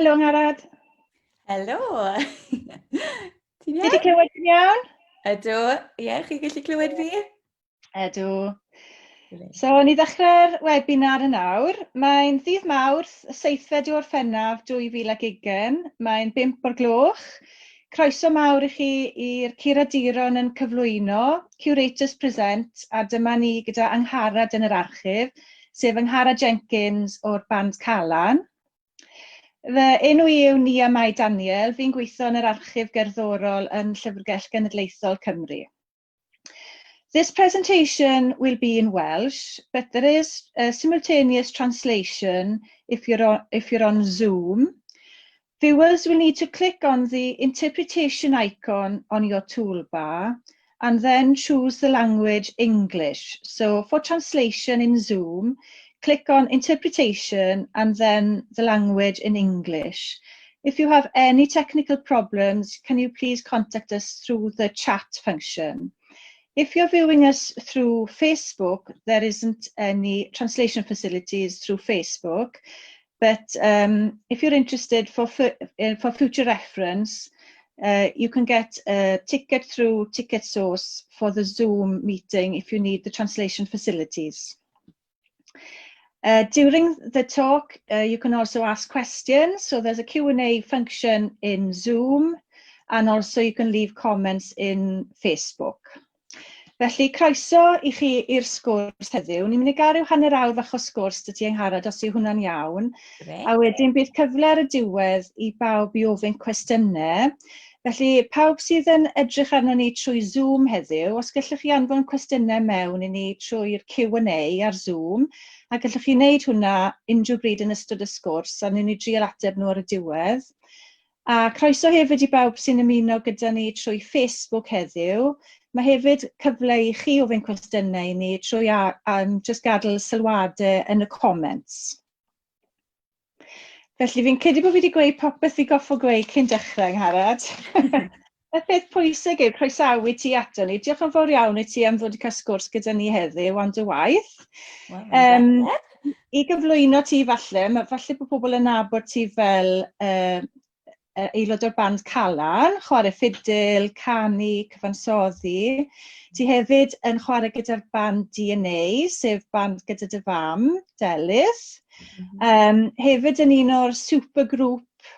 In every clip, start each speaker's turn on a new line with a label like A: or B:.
A: Helo Angharad.
B: Helo.
A: Ti'n iawn? Ti wedi clywed ti'n iawn?
B: Ydw, ie, yeah, chi'n gallu clywed fi?
A: Ydw. So, ni ddechrau'r webinar yn awr. Mae'n ddydd Mawrth, y seithfed o Orffennaf 2020. Mae'n 5 o'r gloch. Croeso mawr i chi i'r Curaduron yn cyflwyno, Curators Present, a dyma ni gyda Angharad yn yr archif, sef Angharad Jenkins o'r band Calan. Fy enw i yw Nia Mai Daniel, fi'n gweithio yn yr Archif Gerddorol yn Llyfrgell Genedlaethol Cymru. This presentation will be in Welsh, but there is a simultaneous translation if you're on, if you're on Zoom. Viewers will need to click on the interpretation icon on your toolbar and then choose the language English. So for translation in Zoom, click on interpretation and then the language in English. If you have any technical problems, can you please contact us through the chat function? If you're viewing us through Facebook, there isn't any translation facilities through Facebook, but if you're interested for future reference, you can get a ticket through Ticketsauce for the Zoom meeting if you need the translation facilities. During the talk, you can also ask questions. So there's a Q&A function in Zoom, and also you can leave comments in Facebook. Felly, croeso i chi i'r sgwrs heddiw. Ni'n mynd i gael rhyw hanner awr fach o sgwrs 'da ti Angharad, os yw hwnna'n iawn.
B: Grêt.
A: A wedyn bydd cyfle ar y diwedd i bawb i ofyn cwestiynau. Felly, pawb sydd yn edrych arno ni trwy Zoom heddiw, os gallwch chi anfon cwestiynau mewn i ni trwy'r Q&A ar Zoom, a gallwch chi wneud hwnna unrhyw bryd yn ystod y sgwrs, a wnawn ni drial ateb nhw ar y diwedd. A croeso hefyd i bawb sy'n ymuno gyda ni trwy Facebook heddiw. Mae hefyd cyfle i chi ofyn cwestiynau i ni trwy a, just gadael sylwadau yn y comments. Felly fi'n credu bod fi wedi gweud popeth fi goffo gweud cyn dechrau, Angharad. Y peth pwysig yw croesawu ti ato ni. Diolch yn fawr iawn i ti am ddod i cael sgwrs gyda ni heddiw am dy waith.
B: Wel,
A: I gyflwyno ti falle, mae falle bod pobl yn nabod ti fel aelod o'r band Calan, chwarae ffidil, canu, cyfansoddi. Ti hefyd yn chwarae gyda'r band DNA, sef band gyda dy fam, Delyth. Hefyd yn un o'r supergrŵp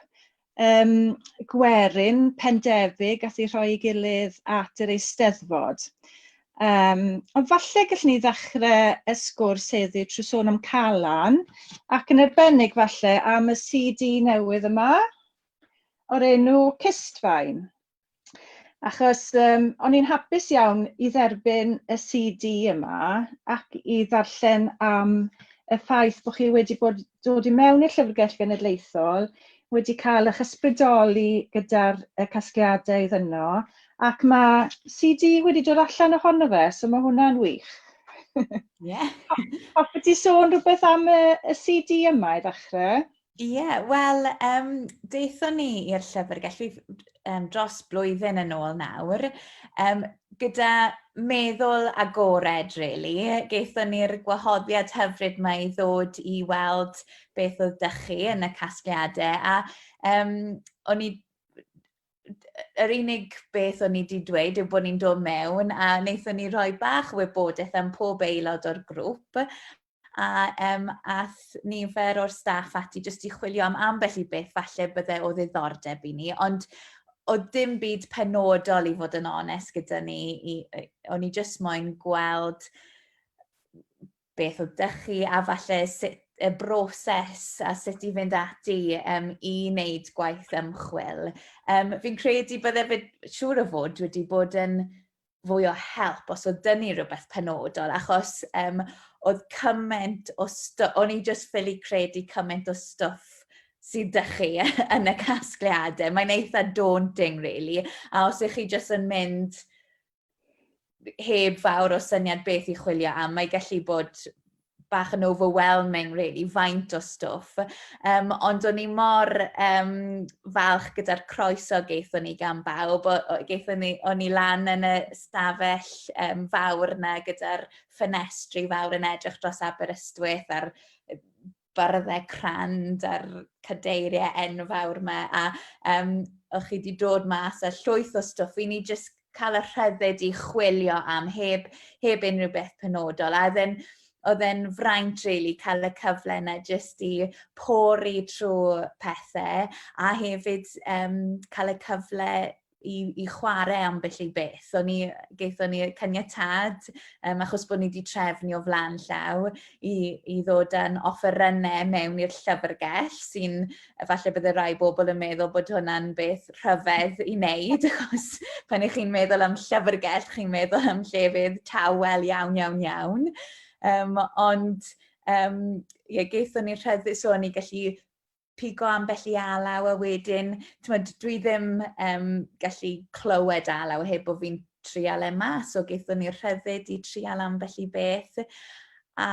A: gwerin Pendefig gath ei rhoi i gilydd at yr Eisteddfod. Ond falle gallwn ni ddechrau y sgwrs heddiw trwy sôn am Calan, ac yn arbennig falle am y CD newydd yma o'r enw Cistfaen. Achos o'n i'n hapus iawn i dderbyn y CD yma ac i ddarllen am y ffaith bod chi wedi bod dod i mewn i'r Llyfrgell Genedlaethol, wedi cael eich ysbrydoli gyda'r y casgliadau oedd yno, ac mae CD wedi dod allan ohono fe, so mae hwnna'n wych.
B: Ie.
A: Hoffet ti sôn rhywbeth am y CD yma i ddechrau?
B: Ie, yeah, wel, daethon ni i'r llyfrgell fi, dros blwyddyn yn ôl nawr, gyda meddwl agored, really. Gaethon ni'r gwahoddiad hyfryd 'ma i ddod i weld beth oedd 'da chi yn y casgliadau, a o'n i yr unig beth o'n i wedi dweud yw bod ni'n dod mewn a wnaethon ni rhoi bach o wybodaeth am pob aelod o'r grŵp a ath nifer o'r staff ati jyst i chwilio am ambell i beth falle bydde o ddiddordeb i ni, ond oedd dim byd penodol i fod yn onest gyda ni, i, o'n i jyst moyn gweld beth oedd 'da chi a falle sut y broses a sut i fynd ati i wneud gwaith ymchwil. Fi'n credu bydde fe siŵr o fod wedi bod yn fwy o help os oedd 'da ni rhywbeth penodol, achos oedd cymaint o stwff, o'n i jyst ffili credu cymaint o stwff sydd 'da chi yn y casgliadau. Mae'n eitha daunting, really. A os ych chi jyst yn mynd heb fawr o syniad beth i chwilio am, mae gallu bod bach yn overwhelming, really, faint o stwff. Ond o'n i mor falch gyda'r croeso gaethon ni gan bawb. O, gaethon ni, o'n i lan yn y stafell fawr 'na gyda'r ffenestri fawr yn edrych dros Aberystwyth a'r byrddau crand a'r cadeiriau enfawr 'ma, a o'ch chi 'di dod mas â llwyth o stwff i ni jyst cael y rhyddid i chwilio am heb, heb unrhyw beth penodol. A oedd e'n oedd e'n fraint really cael y cyfle yna jyst i pori trwy pethau a hefyd cael y cyfle i chwarae ambell i beth. O'n i, gaethon ni caniatâd, achos bod ni wedi trefnu o flaen llaw, i ddod â'n offerynnau mewn i'r llyfrgell, sy'n falle bydde rai bobl yn meddwl bod hwnna'n beth rhyfedd i wneud, achos pan ych chi'n meddwl am llyfrgell, chi'n meddwl am llefydd tawel iawn, iawn, iawn. Ond ie, gaethon ni'r rhyddid, so o'n i gallu pigo ambell i alaw a wedyn, t'mod, dwi ddim gallu clywed alaw heb bod fi'n trial e mas, so gaethon ni'r rhyddid i trial ambell i beth a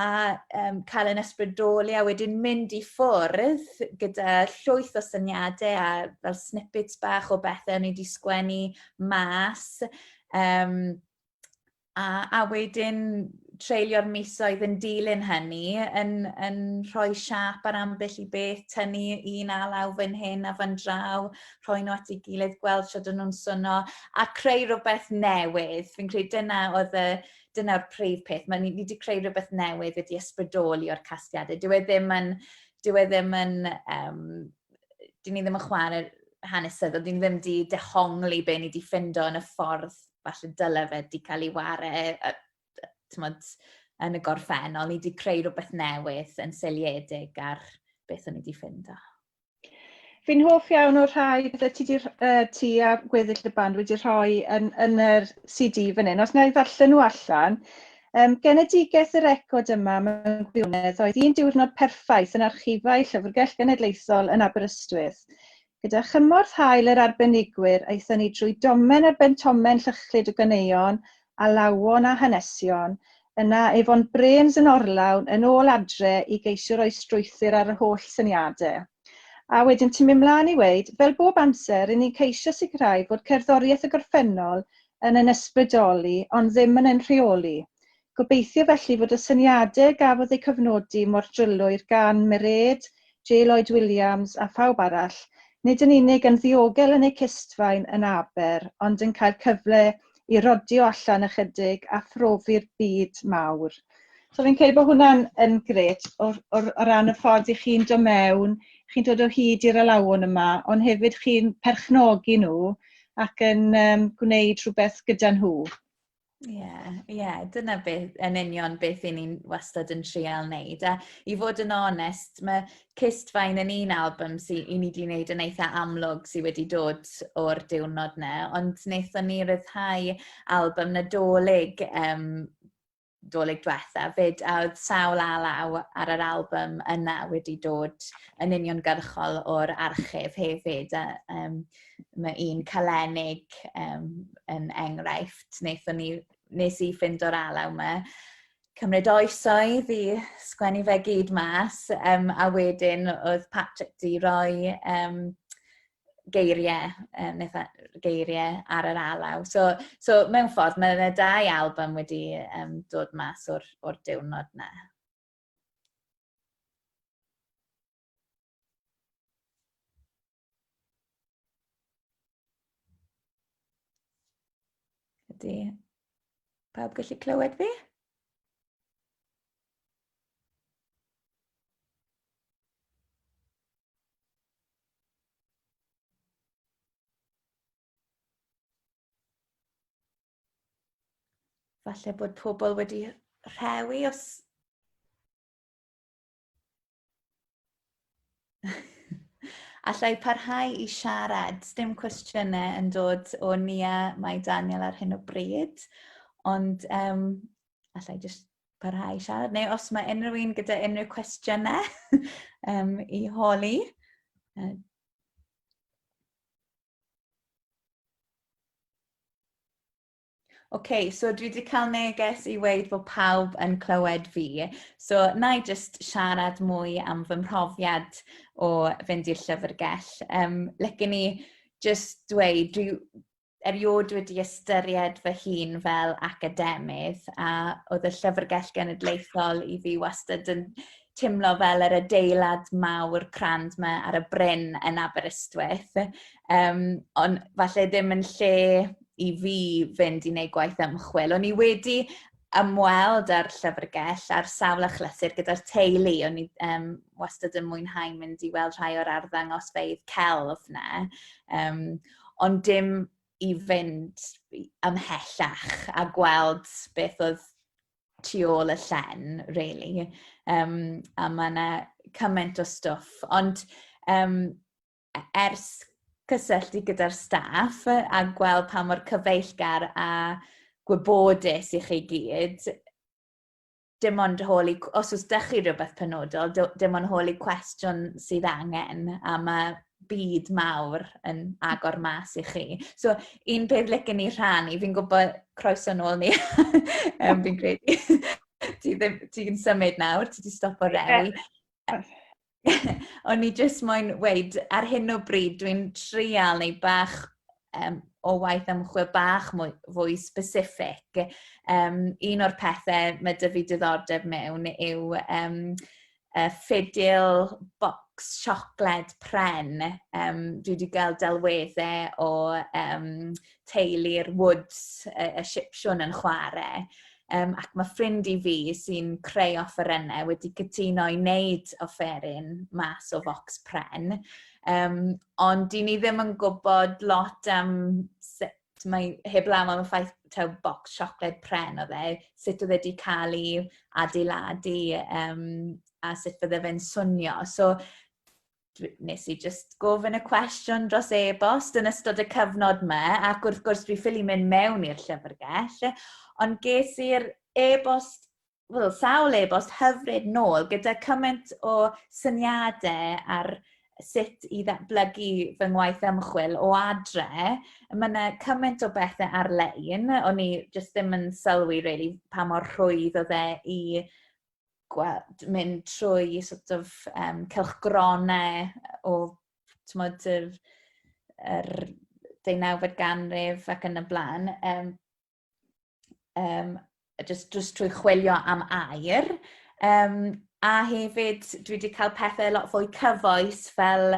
B: cael yn ysbrydoli a wedyn mynd i ffwrdd gyda llwyth o syniadau a fel snippets bach o bethau o'n i wedi sgwennu mas. A wedyn treulio'r misoedd yn dilyn hynny yn rhoi siâp ar ambell i beth, tynnu un alaw fan hyn a fan draw, rhoi nhw at ei gilydd, gweld sut o'n nhw'n swnio, a creu rhywbeth newydd. Fi'n credu dyna oedd y, dyna'r prif peth. Mae ni wedi creu rhywbeth newydd wedi ysbrydoli o'r casgliadau. Dyw e ddim yn, dyw e ddim yn, dyn ni ddim yn chwarae hanesyddol, dyn ni ddim wedi dehongli be ni wedi ffindo yn y ffordd falle dyle fe wedi cael ei ware, t'mod, yn y gorffennol. Ni wedi creu rhywbeth newydd yn seiliedig ar beth o'n i wedi ffindo.
A: Fi'n hoff iawn o'r rhai bydde ti 'di ti a gweddill y band wedi rhoi yn yr CD fan hyn. Os wna i ddarllen nhw allan. Genedigaeth y record yma mewn gwirionedd oedd un diwrnod perffaith yn archifau Llyfrgell Genedlaethol yn Aberystwyth. Gyda chymorth hael yr arbenigwyr, aethon ni drwy domen ar ben tomen llychlyd o ganeuon, alawon a hanesion, yna efo'n brêns yn orlawn yn ôl adre i geisio rhoi strwythur ar yr holl syniadau. A wedyn ti'n mynd mlaen i weud, fel bob amser, ry'n ni'n ceisio sicrhau fod cerddoriaeth y gorffennol yn ein ysbrydoli, ond ddim yn ein rheoli. Gobeithio felly fod y syniadau gafodd eu cofnodi mor drylwyr gan Merêd, J Lloyd Williams a phawb arall, nid yn unig yn ddiogel yn eu cistfaen yn Aber, ond yn cael cyfle i rodio allan ychydig a phrofi'r byd mawr. So fi'n credu bod hwnna'n yn grêt o ran y ffordd i chi'n dod mewn, chi'n dod o hyd i'r alawon yma, ond hefyd chi'n perchnogi nhw ac yn gwneud rhywbeth gyda nhw.
B: Ie, ie, dyna beth, yn union beth i ni'n wastad yn trial wneud. A i fod yn onest, mae Cistfaen yn un album sy, i ni wedi wneud yn eitha amlwg sydd wedi dod o'r diwrnod na, ond wnaethon ni ryddhau album Nadolig Dolig diwetha 'fyd, a oedd sawl alaw ar yr album yna wedi dod yn uniongyrchol o'r archif hefyd. A, mae un Calenig yn enghraifft, wnaethon ni, nes i ffindo'r alaw yma. Cymryd oesoedd i sgwennu fe gyd mas, a wedyn oedd Patrick di roi geiriau, geiriau ar yr alaw. So mewn ffordd, mae yna dau album wedi dod mas o'r diwrnod na. Ydy pawb gallu clywed fi? Falle bod pobl wedi rhewi os... Alla i parhau i siarad, dim cwestiynau yn dod o Nia, mae Daniel ar hyn o bryd, ond alla i jyst parhau i siarad, neu os mae unrhyw un gyda unrhyw cwestiynau i holi. OK, so dwi wedi cael neges i weud bod pawb yn clywed fi. So, na i jyst siarad mwy am fy mhrofiad o fynd i'r llyfrgell. Licen i jyst dweud, dwi erioed wedi ystyried fy hun fel academydd, a oedd y Llyfrgell Genedlaethol i fi wastad yn timlo fel yr adeilad mawr crand 'ma ar y bryn yn Aberystwyth. Ond falle ddim yn lle i fi fynd i wneud gwaith ymchwil. O'n i wedi ymweld â'r llyfrgell ar sawl achlysur gyda'r teulu. O'n i wastad yn mwynhau mynd i weld rhai o'r arddangosfeydd celf 'na. Ond dim i fynd ymhellach a gweld beth oedd tu ôl y llen, really. A mae yna cymaint o stwff. Ond ers cysylltu gyda'r staff a gweld pa mor cyfeillgar a gwybodus i chi gyd, dim ond holi, os oes 'da chi rhywbeth penodol, dim ond holi cwestiwn sydd angen, a mae byd mawr yn agor mas i chi. So, un peth licen i rhannu, fi'n gwybod croeso nôl ni, fi'n credu, ti ddim, ti'n symud nawr, ti wedi stopo rewi. O'n i jyst moyn weud, ar hyn o bryd dwi'n trial neu bach o waith ymchwil bach mwy, fwy specific. Un o'r pethau mae 'da fi diddordeb mewn yw y ffidil bocs siocled pren. Dwi wedi cael delweddau o teulu'r Woods, y Sipsiwn yn chwarae. Ac mae ffrind i fi sy'n creu offerynnau wedi cytuno i wneud offeryn mas o focs pren. Ond 'dyn ni ddim yn gwybod lot am sut mae, heblaw am y ffaith taw bocs siocled pren oedd e, sut oedd e wedi cael ei adeiladu a sut fydde fe'n swnio. So nes i jyst gofyn y cwestiwn dros e-bost yn ystod y cyfnod yma, ac wrth gwrs dwi ffili mynd mewn i'r llyfrgell, ond ges i'r e-bost, wel, sawl e-bost hyfryd nôl gyda cymaint o syniadau ar sut i ddatblygu fy ngwaith ymchwil o adre. Mae yna cymaint o bethau ar-lein, o'n i jyst ddim yn sylwi really pa mor rhwydd oedd e i gweld, mynd trwy sort of cylchgronau o, t'mod, yr deunawfed ganrif ac yn y blaen. Just trwy chwilio am air. A hefyd dwi wedi cael pethau lot fwy cyfoes fel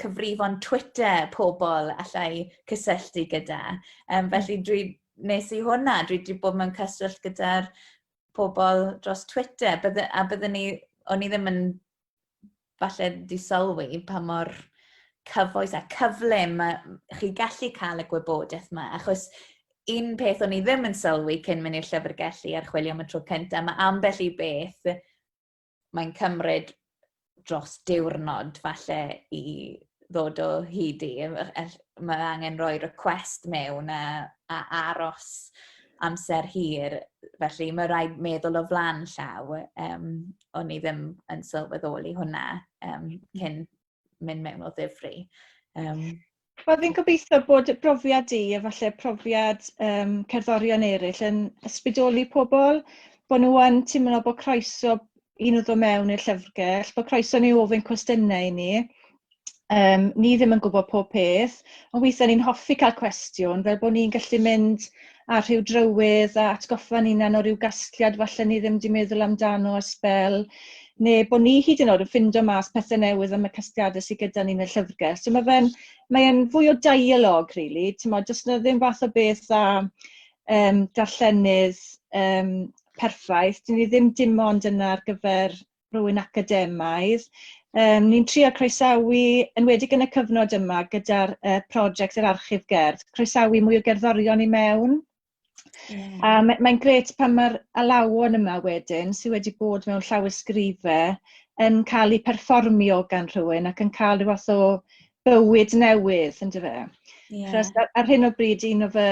B: cyfrifon Twitter pobl allai cysylltu gyda. Felly dwi, nes i hwnna, dwi wedi bod mewn cyswllt gyda'r pobl dros Twitter. Bydde, a byddwn ni, o'n i ddim yn falle di sylwi pa mor cyfoes a cyflym chi gallu cael y gwybodaeth yma, achos un peth o'n i ddim yn sylwi cyn mynd i'r llyfrgell i archwilio am y tro cyntaf, mae ambell i beth mae'n cymryd dros diwrnod falle i ddod o hyd i. Mae angen rhoi request mewn a aros amser hir, felly mae rhaid meddwl o flaen llaw. O'n i ddim yn sylweddoli hwnna cyn mynd mewn o ddifri.
A: Wel, fi'n gobeithio bod brofiad di a falle profiad cerddorion eraill yn ysbrydoli pobl, bod nhw yn teimlo bod croeso i nhw ddod mewn i'r llyfrgell, bod croeso ni ofyn cwestiynau i ni. Ni ddim yn gwybod pob peth, ond weithiau ni'n hoffi cael cwestiwn, fel bod ni'n gallu mynd ar rhyw drywydd a atgoffa'n hunan o ryw gasgliad falle ni ddim wedi meddwl amdano ers sbel, neu bod ni hyd yn oed yn ffindo mas pethau newydd am y casgliadau sydd gyda ni yn y llyfrgell. So mae fe'n mae e'n fwy o dialog, really. T'mod, does 'na ddim fath o beth â darllenydd perffaith. Dyn ni ddim dim ond yna ar gyfer rhywun academaidd. Ni'n trio croesawu, enwedig yn y cyfnod yma gyda'r prosiect yr Archif Gerdd, croesawu mwy o gerddorion i mewn. A mae'n grêt pan mae'r alawon yma wedyn, sydd wedi bod mewn llawysgrifau, yn cael eu perfformio gan rhywun ac yn cael rhyw fath o bywyd newydd, yndyfe? Achos ar hyn o bryd, un o fy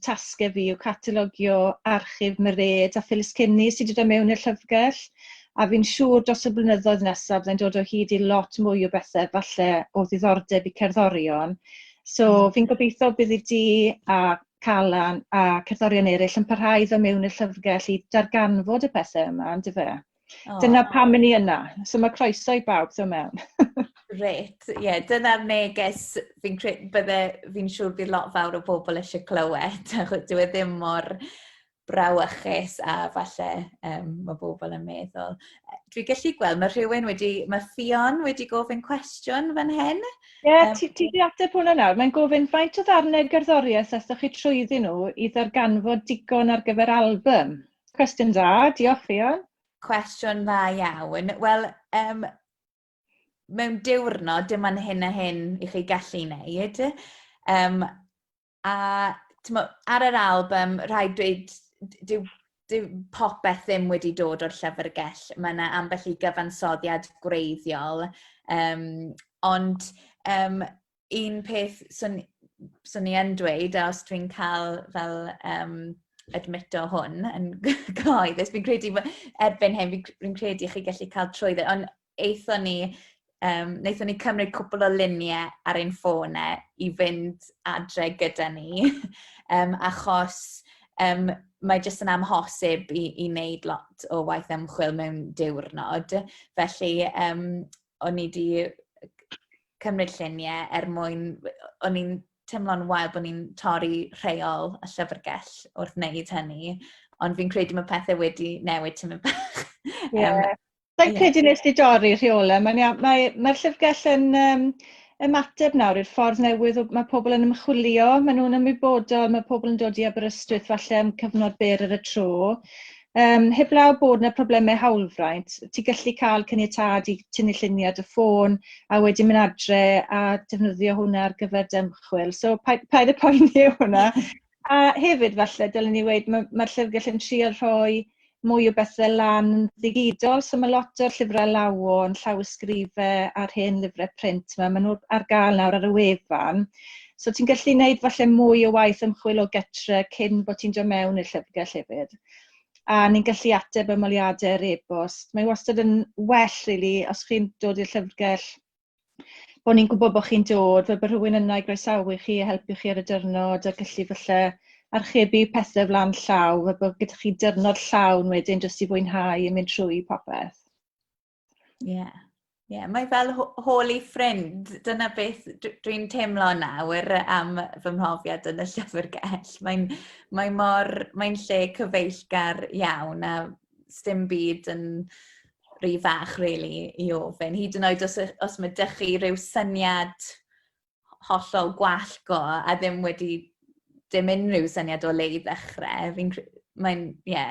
A: tasgau fi yw catalogio archif Merêd a Phyllis Kinney sydd wedi dod mewn i'r llyfrgell. A fi'n siŵr dros y blynyddoedd nesaf byddai'n dod o hyd i lot mwy o bethau falle o ddiddordeb i cerddorion. So fi'n gobeithio bydd i di a Calan a cerddorion eraill yn parhau i ddod mewn i'r llyfrgell i darganfod y pethau yma, yndyfe? Oh. Dyna pam ni yna. So mae croeso i bawb ddod mewn.
B: Reit, ie, yeah, dyna'r neges fi'n bydde, fi'n siŵr bydd lot fawr o bobl eisiau clywed, achos dyw e ddim mor... brawychus a falle mae bobl yn meddwl. Dwi gallu gweld, mae rhywun wedi, mae Ffion wedi gofyn cwestiwn fan hyn.
A: Ie, yeah, ti wedi ateb hwnna nawr. Mae'n gofyn faint o ddarnau gerddoriaeth aethoch chi trwyddyn nhw i ddarganfod digon ar gyfer album? Cwestiwn dda, diolch Ffion.
B: Cwestiwn dda iawn. Wel, mewn diwrnod, dim ond hyn a hyn i chi gallu wneud. A t'mo, ar yr album, rhaid dweud, dyw popeth ddim wedi dod o'r llyfrgell. Mae yna ambell i gyfansoddiad gwreiddiol. Ond un peth swn i yn dweud, a os dwi'n cael fel admito hwn yn gyhoeddus, fi'n credu, erbyn hyn, fi'n credu chi gallu cael trwyddo, ond aethon ni, wnaethon ni cymryd cwpl o luniau ar ein ffonau i fynd adre gyda ni, achos mae jyst yn amhosib i wneud lot o waith ymchwil mewn diwrnod. Felly, o'n i 'di cymryd lluniau er mwyn... O'n i'n teimlo'n wael bod ni'n torri rheol y llyfrgell wrth wneud hynny, ond fi'n credu mae pethau wedi newid tipyn bach.
A: Ie. Sa'n credu nes di dorri rheolau. Mae'n iawn. Mae'r llyfrgell yn ymateb nawr i'r ffordd newydd o, mae pobl yn ymchwilio, maen nhw'n ymwybodol, mae pobl yn dod i Aberystwyth falle am cyfnod byr ar y tro. Heblaw bod yna problemau hawlfraint, ti'n gallu cael caniatâd i tynnu lluniau dy ffôn a wedyn mynd adre a defnyddio hwnna ar gyfer dy ymchwil. So paid â poeni hwnna. A hefyd falle, dylen ni weud, mae'r llyfrgell yn trio rhoi mwy o bethau lan yn ddigidol, so mae lot o'r llyfrau lawon, llawysgrifau a'r hen lyfrau print 'ma, maen nhw ar gael nawr ar y wefan. So ti'n gallu gwneud falle mwy o waith ymchwil o getre cyn bod ti'n dod mewn i'r llyfrgell hefyd. A ni'n gallu ateb ymholiadau ar e-bost. Mae wastad yn well, really, os chi'n dod i'r llyfrgell, bod ni'n gwybod bod chi'n dod, fel bod rhywun yna i groesawu chi a helpu chi ar y diwrnod a gallu falle archebu pethau flan llaw, fel bod gyda chi diwrnod llawn wedyn jyst i fwynhau a mynd trwy popeth.
B: Ie. Yeah. Yeah, mae fel holi ffrind. Dyna beth dwi'n teimlo nawr am fy mhrofiad yn y llyfrgell. Mae'n lle cyfeillgar iawn a sdim byd yn rhy fach, really, i ofyn. Hyd yn oed os mae dych chi rhyw syniad hollol gwallgo a ddim wedi dim unrhyw syniad o le i ddechrau, mae'n, ie,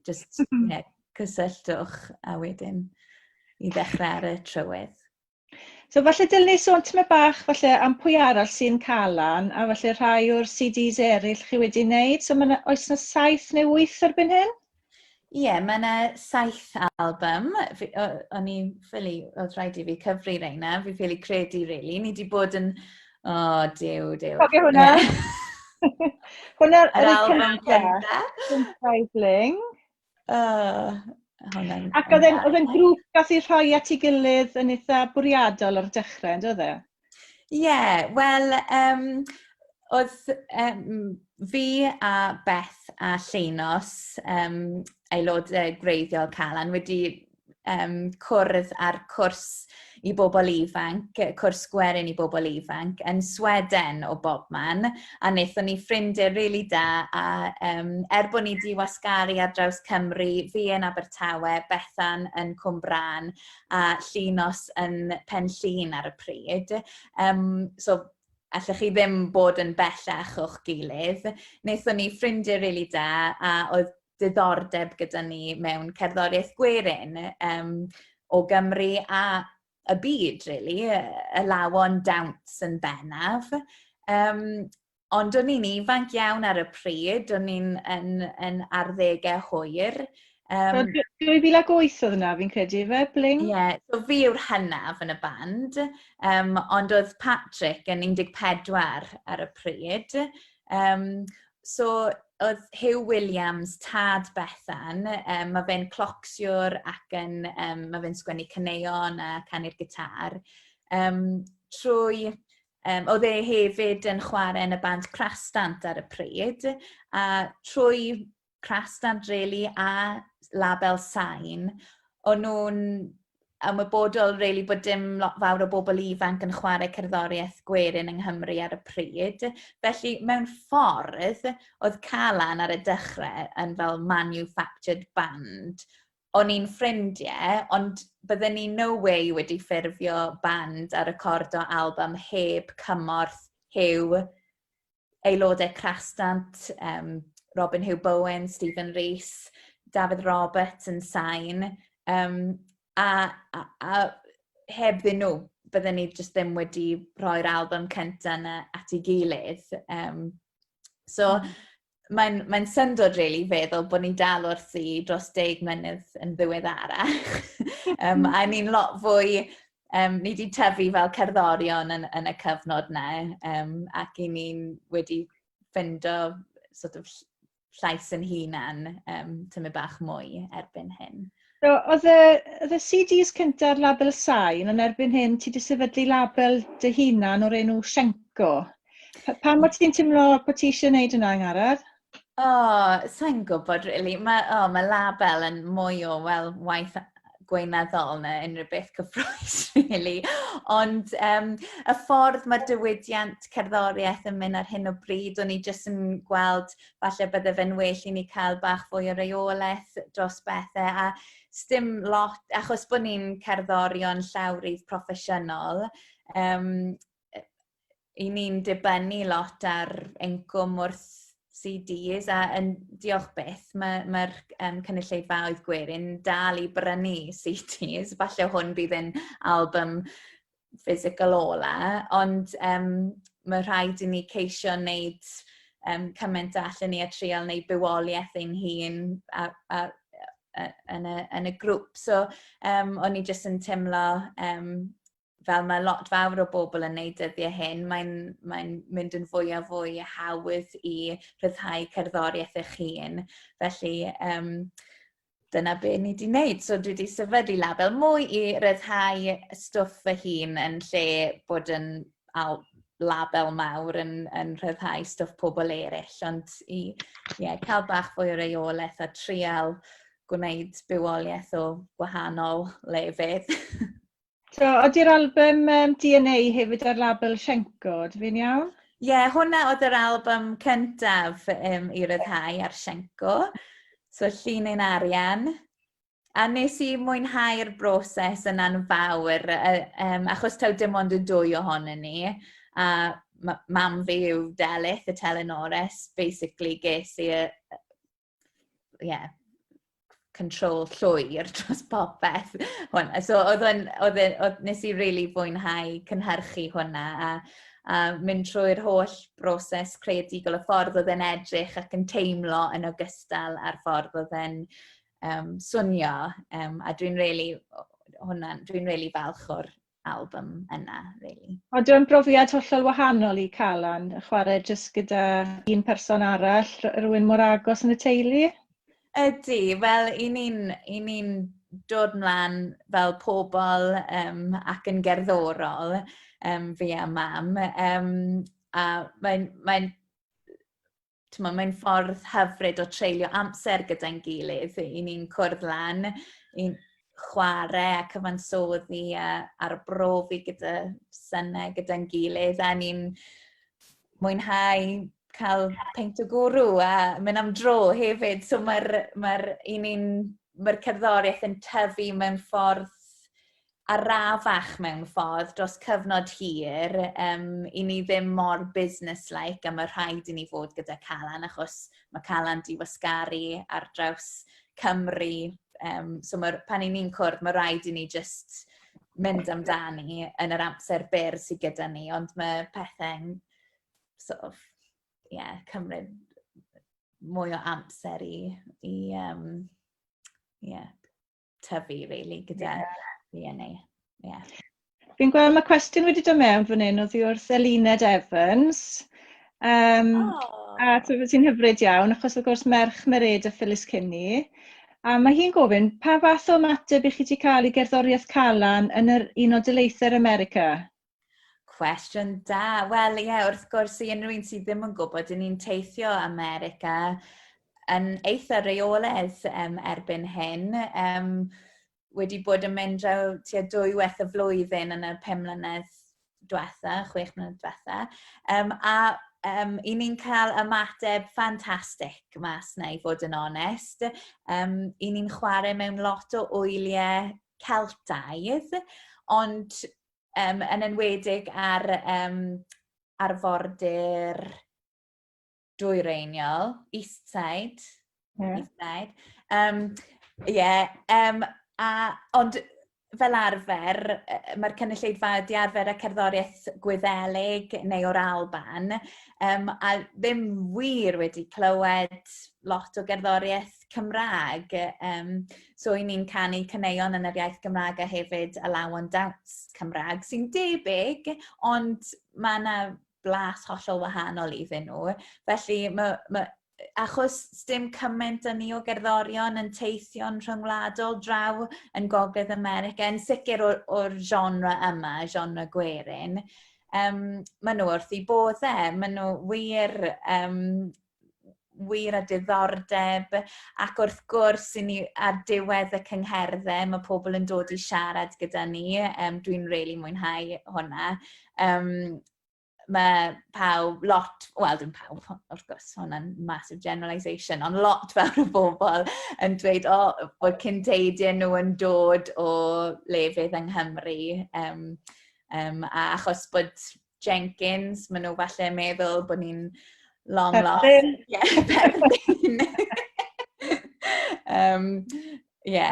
B: just, yeah, cysylltwch a wedyn i ddechrau ar y trywydd.
A: So falle dylen ni sôn tymed bach falle am pwy arall sy'n Calan a falle rhai o'r CDs eraill chi wedi wneud. So ma' 'na, oes 'na 7 neu 8 erbyn hyn?
B: Ie, yeah, mae yna 7 album. O'n i ffili, oedd rhaid i fi cyfri reina, fi ffili credu, really. Ni wedi bod yn... O, oh, diw, diw.
A: Cofio hwnna? Hwnna'r
B: yr album cynta.
A: Cynta Bling.
B: Hwnna'n...
A: Ac oedd e'n oedd e'n grŵp gath ei rhoi at ei gilydd yn eitha bwriadol ar y dechrau, yn doedd e?
B: Ie, yeah, wel, oedd fi a Beth a Llinos, aelodau gwreiddiol Calan, wedi cwrdd ar cwrs i bobl ifanc, cwrs gwerin i bobl ifanc, yn Sweden o bobman, a wnaethon ni ffrindiau rili da, a er bod ni 'di wasgaru ar draws Cymru, fi yn Abertawe, Bethan yn Cwmbrân, a Llinos yn Pen Llŷn ar y pryd. So allech chi ddim bod yn bellach o'ch gilydd. Wnaethon ni ffrindiau rili da, a oedd diddordeb gyda ni mewn cerddoriaeth gwerin o Gymru a y byd, really, y lawon dawns yn bennaf. Ond o'n i'n ifanc iawn ar y pryd, o'n i'n yn arddegau hwyr.
A: So, 2008 oedd yna, fi'n credu, fe, Bling?
B: Ie, yeah, so fi yw'r hynaf yn y band, ond oedd Patrick yn 14 ar y pryd. So oedd Huw Williams, tad Bethan, mae fe'n clocsiwr ac yn, mae fe'n sgwennu caneuon a canu'r gitar. Trwy, oedd e hefyd yn chwarae yn y band Crastant ar y pryd, a trwy Crastant, really, a label Sain, o'n nhw'n ymwybodol really bod dim lot fawr o bobl ifanc yn chwarae cerddoriaeth gwerin yng Nghymru ar y pryd. Felly, mewn ffordd, oedd Calan ar y dechrau yn fel manufactured band. O'n i'n ffrindiau, ond bydden ni no way wedi ffurfio band a recordo album heb cymorth Huw, aelodau Crastant, Robin Huw Bowen, Stephen Rees, Dafydd Roberts yn sain. A hebddyn nhw, bydden ni jyst ddim wedi rhoi'r album cyntaf yna at ei gilydd. So, mae'n syndod, really, feddwl bod ni'n dal wrthi dros 10 mlynedd yn ddiweddarach. A ni'n lot fwy... Ni wedi tyfu fel cerddorion yn y cyfnod 'na, ac 'y ni'n wedi ffindo sort of llais yn hunan tymed bach mwy erbyn hyn.
A: So, oedd y CDs cyntaf ar label Sain, ond erbyn hyn ti wedi sefydlu label dy hunan o'r enw Shenko. Pam bod ti'n teimlo bod ti eisiau gwneud yna, Angharad?
B: O, oh, sa'n gwybod, really. Mae oh, ma label yn mwy o, wel, waith gweinyddol na unrhyw beth cyffrous, really. Ond y ffordd mae'r diwydiant cerddoriaeth yn mynd ar hyn o bryd, o'n i jyst yn gweld falle bydde fe'n well i ni cael bach fwy o reolaeth dros bethau. A sdim lot, achos bod ni'n cerddorion llawrydd proffesiynol, 'y ni'n dibynnu lot ar incwm wrth CDs a yn diolch byth mae'r cynulleidfaoedd gwerin dal i brynu CDs. Falle hwn bydd yn album physical ola, ond mae rhaid i ni ceisio wneud cymaint allan ni a trial wneud bywoliaeth ein hun yn y grŵp. So o'n i jyst yn teimlo fel mae lot fawr o bobl yn neud dyddiau hyn, mae'n mynd yn fwy a fwy hawdd i rhyddhau cerddoriaeth eich hun. Felly, dyna be ni wedi wneud. So dwi wedi sefydlu label mwy i ryddhau stwff fy hun yn lle bod yn label mawr yn rhyddhau stwff pobl eraill. Ond i yeah, cael bach fwy o reolaeth a trial gwneud bywoliaeth o gwahanol lefydd.
A: So, ydy'r album DNA hefyd ar label Shenko, ydw fi'n iawn?
B: Ie, yeah, hwnna oedd yr album cyntaf i ryddhau ar Shenko. So, Llun ein Arian. A nes i mwynhau'r broses yna'n fawr, achos taw dim ond y dwy ohonon ni. A mam fi yw Delyth, y telenores. Basically, ges i yeah, control llwyr dros popeth. Hwnna. So oedd yn, oedd yn, oedd, nes i really fwynhau cynhyrchu hwnna a mynd trwy'r holl broses creadigol, y ffordd oedd e'n edrych ac yn teimlo yn ogystal â'r ffordd oedd e'n swnio. A dwi'n really, hwnna, dwi'n really falch o'r album yna, really.
A: Ond dwi'n brofiad hollol wahanol i Calan, chwarae jyst gyda un person arall, rhywun mor agos yn y teulu?
B: Ydy, wel, i ni'n dod mlaen fel pobl ac yn gerddorol, fi a mam, a mae'n t'mo', mae'n ffordd hyfryd o treulio amser gyda'n gilydd. I ni'n cwrdd lan, i'n chwarae a cyfansoddi a arbrofi gyda synau gyda'n gilydd, a ni'n mwynhau cael peint o gwrw a mynd am dro hefyd. So mae'r cerddoriaeth yn tyfu mewn ffordd arafach mewn ffordd dros cyfnod hir. I ni ddim mor business-like a mae rhaid i ni fod gyda Calan achos mae Calan di wasgaru ar draws Cymru. So pan i ni'n cwrdd, mae rhaid i ni just mynd amdani yn yr amser byr sydd gyda ni, ond mae pethau'n sort of, yeah, cymryd mwy o amser i yeah, tyfu, really, gyda DNA. Yeah.
A: Fi'n gweld mae cwestiwn wedi dod mewn fan hyn oddi wrth Eluned Evans. Oh. A sy'n hyfryd iawn, achos wrth gwrs merch Mered a Phyllis Kinney. A mae hi'n gofyn, pa fath o ymateb i chi wedi cael i gerddoriaeth Calan yn yr Unol Daleithiau America?
B: Cwestiwn da. Wel, ie, yeah, wrth gwrs, i unrhyw un sydd ddim yn gwybod, dyn ni'n teithio America yn eitha reolaidd erbyn hyn. wedi bod yn mynd draw tua dwywaith y flwyddyn yn y 5 mlynedd diwetha, 6 mlynedd diwetha. A i ni'n cael ymateb ffantastig mas 'na, i fod yn onest. I ni'n chwarae mewn lot o wyliau Celtaidd, ond yn enwedig ar arfordir dwyreiniol, East Side. East Side. Yeah, ond fel arfer, mae'r cynulleidfa wedi arfer â cerddoriaeth Gwyddelig neu o'r Alban, a ddim wir wedi clywed lot o gerddoriaeth Cymraeg. So i ni'n canu caneuon yn yr iaith Gymraeg a hefyd alawon dawns Cymraeg sy'n debyg, ond mae yna blas hollol wahanol iddyn nhw. Felly ma, achos sdim cymaint â ni o gerddorion yn teithio'n rhyngwladol draw yn Gogledd America, yn sicr o'r genre yma, genre gwerin, maen nhw wrth eu boddau, maen nhw wir â diddordeb, ac wrth gwrs i ni ar diwedd y cyngherddau mae pobl yn dod i siarad gyda ni, dwi'n rili mwynhau hwnna. Mae pawb, lot, wel dim pawb, wrth gwrs, hwnna'n massive generalisation, ond lot fawr o bobl yn dweud o, bod cynteidiau nhw yn dod o lefydd yng Nghymru, a achos bod Jenkins, maen nhw falle yn meddwl bod ni'n long lost.
A: Perthyn.
B: Ie, perthyn.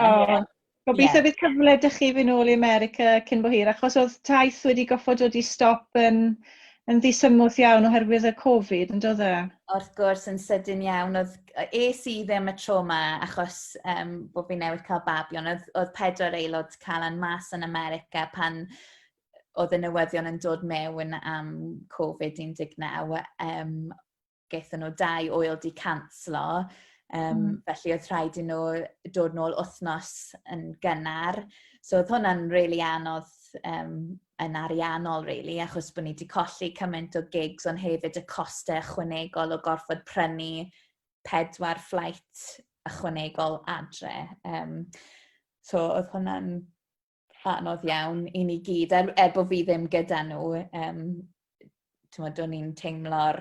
A: Oh, gobeithio bydd cyfle dych chi fynd nôl i America cyn bo hir, achos oedd taith wedi goffod dod i stop yn ddisymwth iawn oherwydd y Covid, yn doedd e?
B: Wrth gwrs, yn sydyn iawn. Oedd, es i ddim y tro yma achos bod fi newydd cael babi, ond oedd 4 aelod Calan mas yn America pan oedd y newyddion yn dod mewn am Covid-19. Gaethon nhw 2 ŵyl 'di canslo, felly oedd rhaid i nhw dod nôl wythnos yn gynnar. So oedd hwnna'n rili anodd yn ariannol, really, achos bod ni wedi colli cymaint o gigs, ond hefyd y costau ychwanegol o gorfod prynu 4 flight ychwanegol adre. So oedd hwnna'n anodd iawn i ni gyd, er bod fi ddim gyda nhw, t'mod, o'n i'n teimlo'r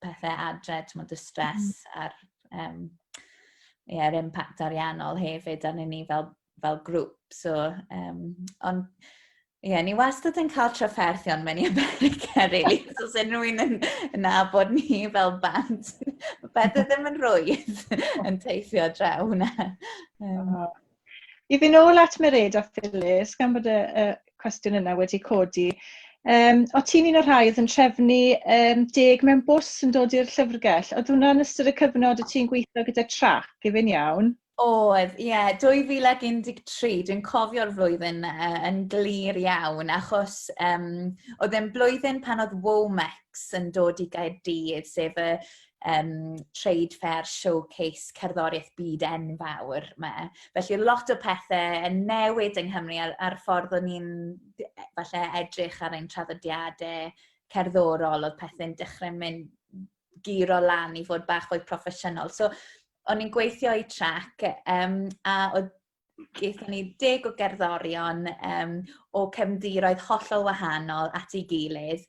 B: pethau adre, t'mod, y stress a'r yeah, yr impact ariannol hefyd arnyn ni fel grŵp. So, ond ie, yeah, ni wastad yn cael trafferthion mewn i America, really. So, os unrhyw un yn nabod ni fel band, mae pethau ddim yn rhwydd yn teithio draw hwnna.
A: I fynd nôl at Mered a Phyllis, gan bod y cwestiwn yna wedi codi, o ti'n un o'r rhai oedd yn trefnu 10 mewn bws yn dod i'r llyfrgell? Oedd hwnna yn ystod y cyfnod y ti'n gweithio gyda Trac, i fynd iawn?
B: Oedd, ie, yeah, 2013, dwi'n cofio'r flwyddyn yn glir iawn, achos oedd e'n blwyddyn pan oedd Womex yn dod i Gaerdydd, sef y Trade Fair Showcase cerddoriaeth byd enfawr 'ma. Felly lot o pethau yn newid yng Nghymru a'r ffordd o'n ni'n falle edrych ar ein traddodiadau cerddorol, oedd pethau'n dechrau mynd guro lan i fod bach fwy proffesiynol. So o'n i'n gweithio i Trac, a oedd gaethon ni 10 o gerddorion o cefndiroedd hollol wahanol at ei gilydd.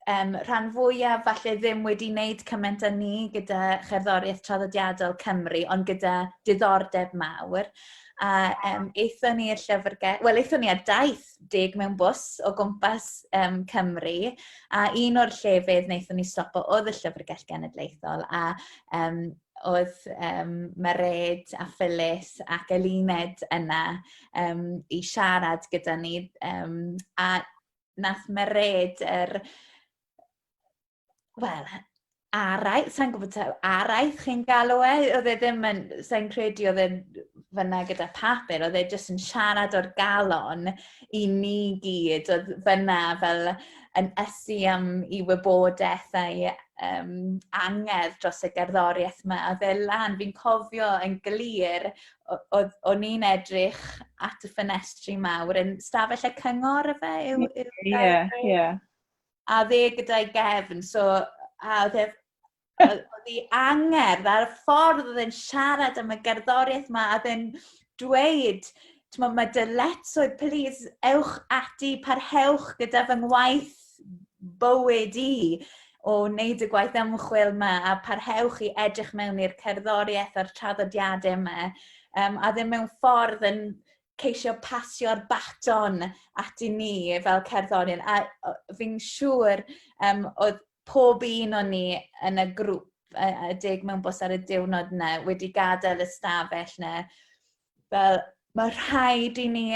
B: Rhan fwyaf falle ddim wedi wneud cymaint â ni gyda cherddoriaeth traddodiadol Cymru, ond gyda diddordeb mawr. A aethon ni i'r llyfrgell, wel, aethon ni ar daith 10 mewn bws o gwmpas Cymru, a un o'r llefydd wnaethon ni stopo oedd y Llyfrgell Genedlaethol, a oedd Mered a Phyllis ac Eluned yna i siarad gyda ni, a nath Mered yr, wel, araith, sa'n gwybod taw araith chi'n galw e, oedd e ddim yn, sa'n credu oedd e'n fyna gyda papur, oedd e jyst yn siarad o'r galon i ni gyd, oedd fyna fel yn ysu am i wybodaeth a'i angerdd dros y gerddoriaeth yma. Oedd e lan, fi'n cofio yn glir, o'n i'n edrych at y ffenestri mawr yn stafell y cyngor efe? Yw
A: Ie, ie.
B: A dde gyda'i gefn, so, a oedd e, oedd ei angerdd a'r ffordd oedd e'n siarad am y gerddoriaeth yma, a oedd e'n dweud, T'mod, mae dyletswydd, please, ewch ati, parhewch gyda fy ngwaith bywyd i o wneud y gwaith ymchwil 'ma a parhewch i edrych mewn i'r cerddoriaeth a'r traddodiadau yma. A ddim mewn ffordd yn ceisio pasio'r baton ati ni fel cerddorion. A fi'n siŵr oedd pob un o'n ni yn y grŵp y deg mewn bws ar y diwrnod yna wedi gadael y stafell yna fel mae rhaid i ni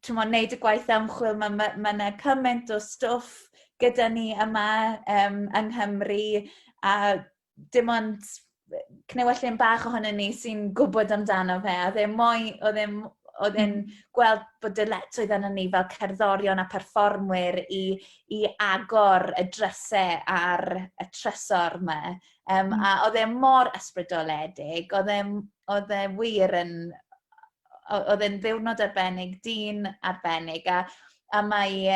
B: t'mod, wneud y gwaith ymchwil, mae ma, ma 'na cymaint o stwff gyda ni yma yng Nghymru a dim ond cnewyllyn bach ohono ni sy'n gwybod amdano fe. A oedd e mwy, oedd e'n oedd e'n gweld bod dyletswydd arno ni fel cerddorion a perfformwyr i agor y drysau ar y trysor yma. A oedd e mor ysbrydoledig, oedd e wir yn, oedd e'n ddiwrnod arbennig, dyn arbennig, a mae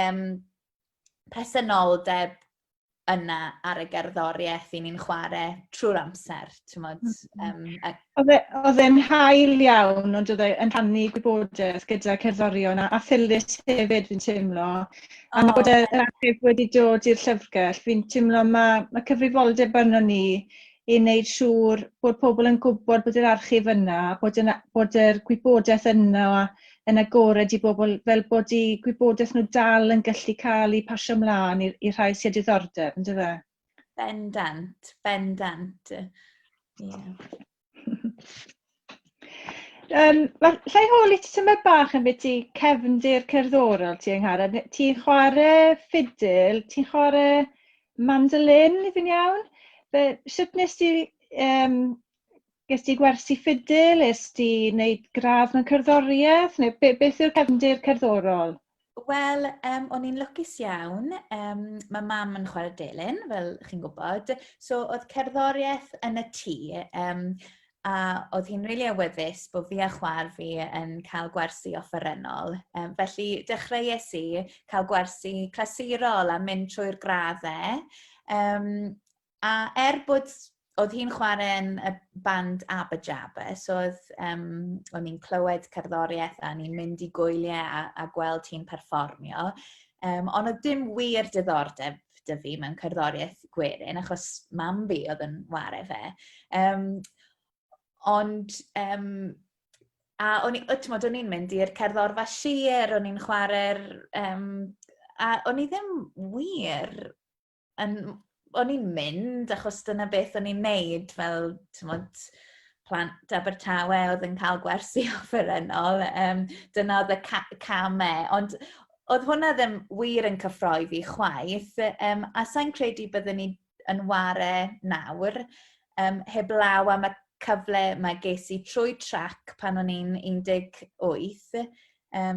B: presenoldeb yna ar y gerddoriaeth i ni'n chwarae trwy'r amser, ti'n
A: Oedd e, oedd e'n hael iawn, ond oedd e'n rhannu gwybodaeth gyda cerddorion a Phyllis hefyd, fi'n teimlo. A bod yr archif wedi dod i'r llyfrgell, fi'n teimlo mae cyfrifoldeb arno ni i wneud siŵr bod pobl yn gwybod bod yr archif yna, bod yr gwybodaeth yna yn agored i bobl, fel bod eu gwybodaeth nhw dal yn gallu cael ei pasio ymlaen i'r rhai sydd â diddordeb, yn dyfe?
B: Bendant, bendant. Yeah.
A: Llai holi ti tymed bach yn beth i cefndir cerddorol ti Angharad. Ti'n chwarae ffidil, ti'n chwarae mandolin, i fi'n iawn? Fe, sut nes ti, ges ti gwersi ffidil, es ti wneud gradd mewn cerddoriaeth, neu beth yw'r cefndir cerddorol?
B: Wel, o'n i'n lwcus iawn. Mae mam yn chwarae delyn, fel chi'n gwybod. So, oedd cerddoriaeth yn y tŷ, a oedd hi'n rili awyddus bod fi a chwaer fi yn cael gwersi offerynnol. Felly, dechreuais i cael gwersi clasurol a mynd trwy'r graddau. A er bod oedd hi'n chwarae yn y band Abba Jabba, so oedd, o'n i'n clywed cerddoriaeth a o'n i'n mynd i gwyliau a gweld hi'n perfformio. Ond oedd dim wir diddordeb 'da fi mewn cerddoriaeth gwerin, achos mam fi oedd yn ware fe. Ond, a o'n i, t'mod, o'n i'n mynd i'r cerddorfa sir, o'n i'n chwarae'r... A o'n i ddim wir yn... O'n i'n mynd achos dyna beth o'n i'n neud fel, t'mod, plant Abertawe oedd yn cael gwersi offerynnol. Dyna oedd y camau. Ond oedd hwnna ddim wir yn cyffroi fi chwaith. A sa'n credu byddwn ni yn ware nawr, heblaw am y cyfle mae ges i trwy trac pan o'n i'n 18,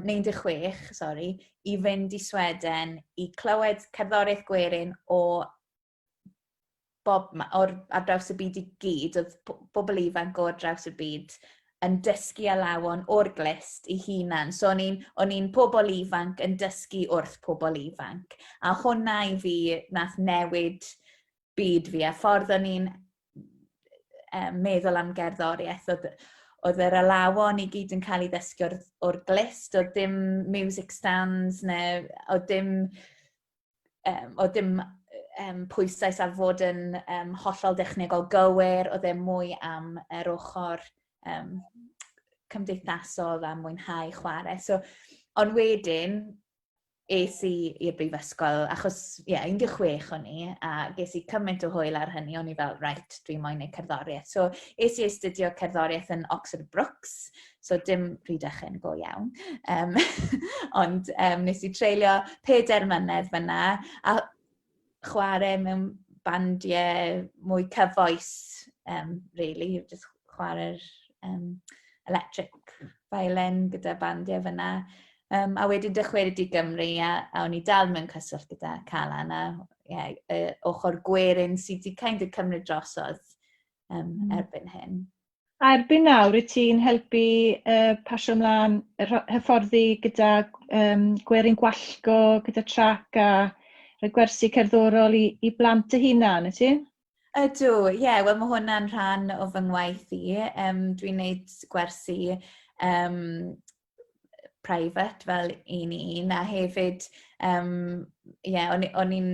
B: neu 16, sori, i fynd i Sweden i clywed cerddoriaeth gwerin o bob, o'r, ar draws y byd i gyd, oedd bobl ifanc o ar draws y byd yn dysgu alawon o'r glist i hunan. So o'n i'n pobl ifanc yn dysgu wrth pobl ifanc. A hwnna i fi nath newid byd fi a ffordd o'n i'n meddwl am gerddoriaeth. Oedd yr alawon i gyd yn cael ei ddysgu o'r glist, oedd dim music stands neu oedd dim pwyslais ar fod yn hollol dechnegol gywir, oedd e mwy am yr ochr cymdeithasol a mwynhau chwarae. So, ond wedyn, es i i'r brifysgol, achos ie, yeah, 16 o'n i, a ges i cymaint o hwyl ar hynny, o'n i fel, right, dwi moyn neud cerddoriaeth. So, es i astudio cerddoriaeth yn Oxford Brookes, so dim Rhydychen go iawn. Ond nes i treulio 4 mlynedd fyna, a chwarae mewn bandiau mwy cyfoes, really, just chwarae'r electric violin gyda bandiau fyna. A wedyn dychwelyd i Gymru a o'n i dal mewn cyswllt gyda Calan a yeah, ochr gwerin sydd wedi kind of cymryd drosodd erbyn hyn.
A: A erbyn nawr, wyt ti'n helpu pasio ymlaen hyfforddi gyda gwerin gwallgo, gyda trac a rhoi gwersi cerddorol i blant dy hunan, wyt ti?
B: Ydw, ie, yeah, wel mae hwnna'n rhan o fy ngwaith i. Dwi'n neud gwersi private fel un i un a hefyd um, yeah, o'n, o'n i'n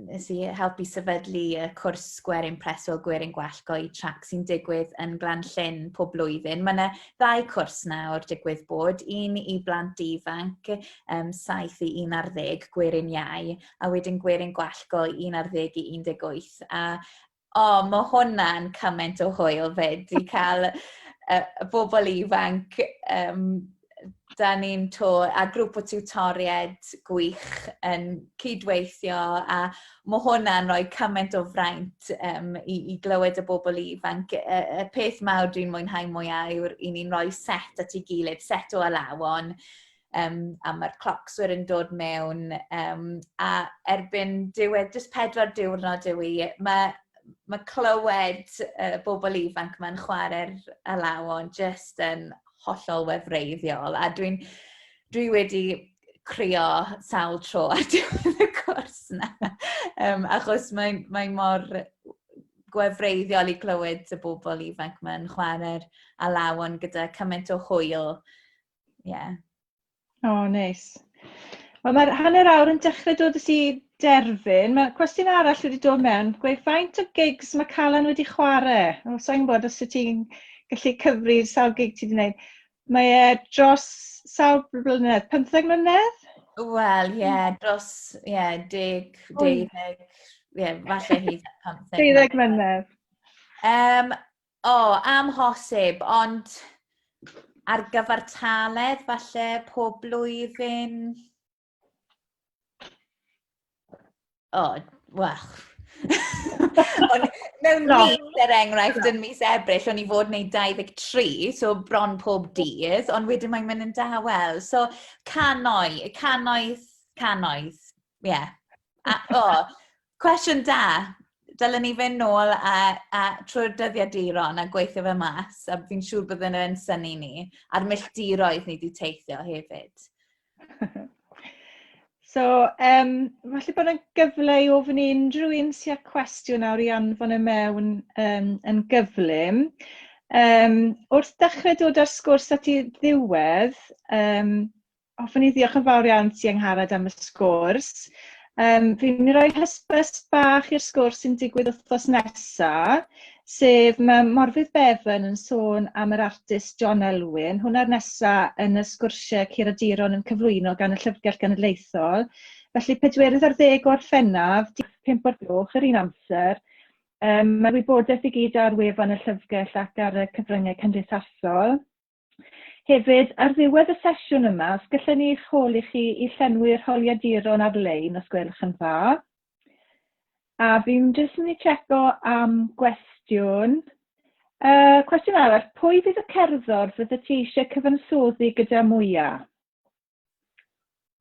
B: nes i helpu sefydlu y cwrs Gwerin Preswyl Gwerin Gwallgo i trac sy'n digwydd yn Glan Llyn pob blwyddyn. Mae yna ddau cwrs nawr digwydd bod, un i blant ifanc um, 7 i 11, Gwerin Iau, a wedyn Gwerin Gwallgo 11 i 18. A o, oh, mae hwnna'n cymaint o hwyl fyd i cael y bobl ifanc um, da ni'n to a grŵp o tiwtoriaid gwych yn cydweithio a mae hwnna'n rhoi cymaint o fraint um, i, i glywed y bobl ifanc. Y, y peth mawr dwi'n mwynhau mwyaf yw'r i ni'n rhoi set at ei gilydd, set o alawon, um, a mae'r clocswyr yn dod mewn, um, a erbyn diwedd, jyst pedwar diwrnod yw i, mae, mae clywed uh, bobl ifanc mae'n chwarae'r alawon jyst yn hollol wefreiddiol, a dwi'n dwi wedi crio sawl tro ar diwedd y cwrs na, um, achos mae'n mae mor gwefreiddiol i glywed y bobl ifanc mae'n chwarae'r alawon gyda cymaint o hwyl. Yeah.
A: O, oh, neis. Wel, mae'r hanner awr yn dechrau dod i derfyn. Mae cwestiwn arall wedi dod mewn. Gweud, faint o gigs mae Calan wedi chwarae? O, sa'n gwybod os y ti'n gallu cyfri sawl gig ti wedi gwneud. Mae e dros sawl blynedd? 15 mlynedd?
B: Wel, ie, yeah, dros, ie, yeah, deg, deuddeg, ie, yeah, falle hyd at
A: 15. Deuddeg mlynedd.
B: Um, O, oh, amhosib, ond ar gyfartaledd falle pob blwyddyn. O, oh, wel. Ond mewn no. mis, er enghraifft, yn mis Ebrill, o'n i fod wneud 23, so bron pob dydd, ond wedyn mae'n mynd yn dawel. So, canoi, canoedd, canoedd, ie. Yeah. A, oh, Cwestiwn da. Dylen ni fynd nôl a, a trwy'r dyddiaduron a gweithio fe mas, a fi'n siŵr byddwn yn synnu ni, a'r milltiroedd ni wedi teithio hefyd.
A: So, um, falle bod yna gyfle i ofyn i unrhyw un sy'n â cwestiwn nawr i anfon e mewn um, yn gyflym. Um, wrth dechrau dod â'r sgwrs at ei ddiwedd, um, Hoffwn i ddiolch yn fawr iawn ti Angharad am y sgwrs. Um, fi'n mynd i roi hysbys bach i'r sgwrs sy'n digwydd wythnos nesa, sef mae Morfydd Bevan yn sôn am yr artist John Elwyn. Hwna'r nesa yn y sgwrsiau curaduron yn cyflwyno gan y Llyfrgell Genedlaethol. Felly pedwerydd ar ddeg o Orffennaf, 5 o'r gloch, yr un amser. Um, mae'r wybodaeth i gyd ar wefan y llyfrgell ac ar y cyfryngau cymdeithasol. Hefyd, ar ddiwedd y sesiwn yma, os gallen ni eich holi chi i llenwi'r holiaduron ar-lein, os gwelwch yn dda. A fi'n jyst mynd i checo am gwestiwn. Uh, cwestiwn arall, pwy fydd y cerddor fydde ti eisiau cyfansoddi gyda mwyaf?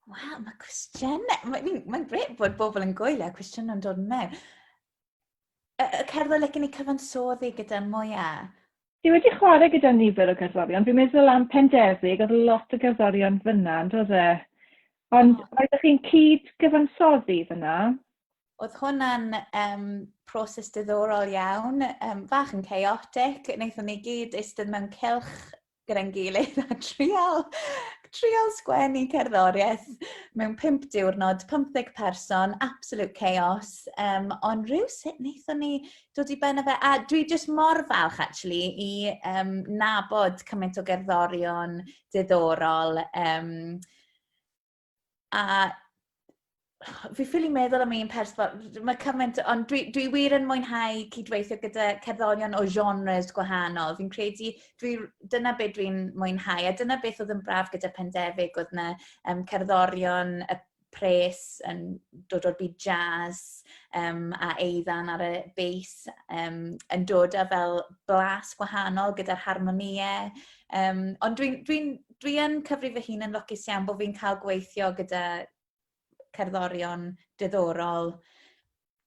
B: Wel, mae cwestiynau... Mae'n mae grêt bod bobl yn gwylio cwestiynau'n dod mewn. Y, y cerddor licen i cyfansoddi gyda mwyaf?
A: Ti wedi chwarae gyda nifer o gerddorion. Fi'n meddwl am Pendefig, oedd lot o gerddorion fyna, yn doedd e? Ond oh. oeddech chi'n cyd gyfansoddi fyna?
B: Oedd hwnna'n um, proses diddorol iawn, um, fach yn chaotic. Wnaethon ni gyd eistedd mewn cylch gyda'n gilydd a trial, trial sgwennu cerddoriaeth mewn pump diwrnod, 50 person, absolute chaos. Um, ond rhyw sut wnaethon ni dod i ben o fe. A dwi jyst mor falch, actually, i um, nabod cymaint o gerddorion diddorol. Um, A fi ffili meddwl am un person, mae cymaint, ond dwi, dwi wir yn mwynhau cydweithio gyda cerddorion o genres gwahanol. Fi'n credu, dwi, dyna beth dwi'n mwynhau, a dyna beth oedd yn braf gyda Pendefig, oedd yna um, cerddorion y pres yn dod o'r byd jazz um, a Eiddan ar y bass um, yn dod â fel blas gwahanol gyda'r harmonïau. Um, ond dwi'n dwi, dwi yn cyfri fy hun yn lwcus iawn bod fi'n cael gweithio gyda cerddorion diddorol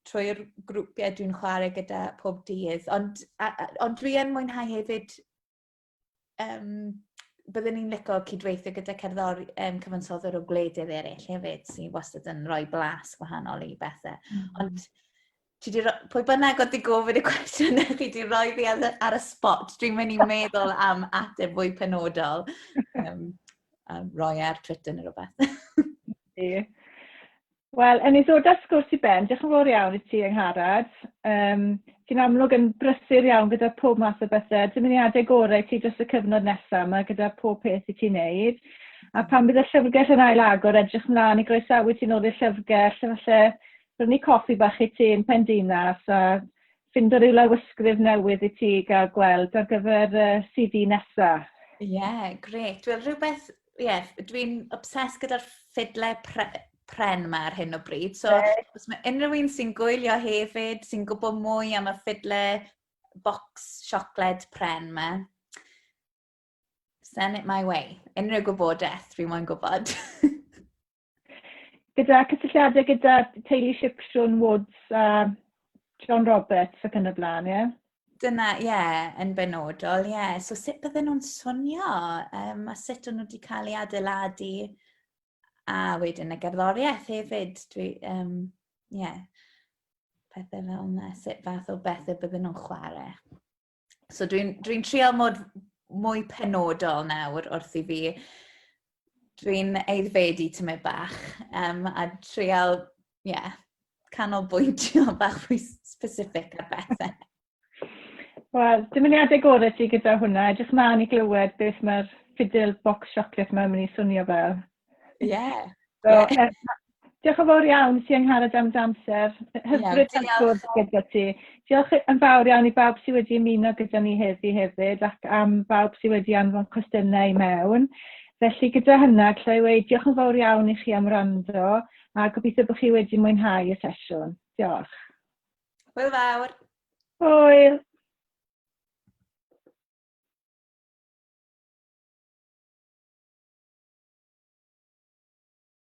B: trwy'r grwpiau dwi'n chwarae gyda pob dydd. Ond, a, a, ond dwi yn mwynhau hefyd um, byddwn ni'n licio cydweithio gyda cerddor, um, cyfansoddwr o gwledydd eraill hefyd, sy'n wastad yn rhoi blas gwahanol i bethau. Ond ti di pwy bynnag oedd di gofyn y cwestiwn chi di roi fi ar, ar y spot, dwi'n mynd i meddwl am ateb fwy penodol. Um, a roi e ar Twitter neu rhywbeth.
A: Ie. Wel, yn ei ddod â'r sgwrs i ben, diolch yn fawr iawn i ti, Angharad. Um, ti'n amlwg yn brysur iawn gyda pob math o bethau. Dymuniadau gorau i ti dros y cyfnod nesaf yma gyda pob peth i ti'n neud. A pan bydd y llyfrgell yn ail agor, edrych mlaen i groesawu ti'n ôl i'r llyfrgell, falle brynu coffi bach i ti yn Pendinas a ffindo rhyw lawysgrif newydd i ti gael gweld ar gyfer uh, CD nesa.
B: Ie, yeah, gret. Wel, rhywbeth, ie, yeah, dwi'n obsessed gyda'r ffidle pre pren yma ar hyn o bryd. So, right. os mae unrhyw un sy'n gwylio hefyd, sy'n gwybod mwy am y ffidle box siocled pren yma, send it my way. Unrhyw gwybodaeth, dwi moyn gwybod.
A: Gyda cysylltiadau gyda teulu Sipsiwn Woods a John Roberts ac yn y blaen, ie? Yeah?
B: Dyna, ie, yeah, yn benodol, ie. Yeah. So sut bydden nhw'n swnio a sut o'n nhw wedi cael ei adeiladu a wedyn y gerddoriaeth hefyd. Dwi, um, yeah, pethau fel yna, sut fath o bethau bydden nhw'n chwarae. So dwi'n dwi trial mod mwy penodol nawr wrth i fi. Dwi'n aeddfedu tymed bach a trial, ie, yeah, canolbwyntio bach fwy specific ar bethau.
A: Wel, dymuniadau gorau ti gyda hwnna. Edrych mlaen i glywed beth mae'r fiddle box chocolate mae'n mynd i swnio fel.
B: Ie. Yeah.
A: So, yeah. Diolch yn fawr iawn i ti Angharad am dy amser. Hyfryd cael sgwrs gyda ti. Diolch yn fawr iawn i bawb sydd wedi ymuno gyda ni heddi hefyd ac am bawb sydd wedi anfon cwestiynau i mewn. Felly gyda hynna, alla i weud diolch yn fawr iawn i chi am wrando a gobeithio bod chi wedi mwynhau y sesiwn. Diolch.
B: Hwyl fawr.
A: Hwyl.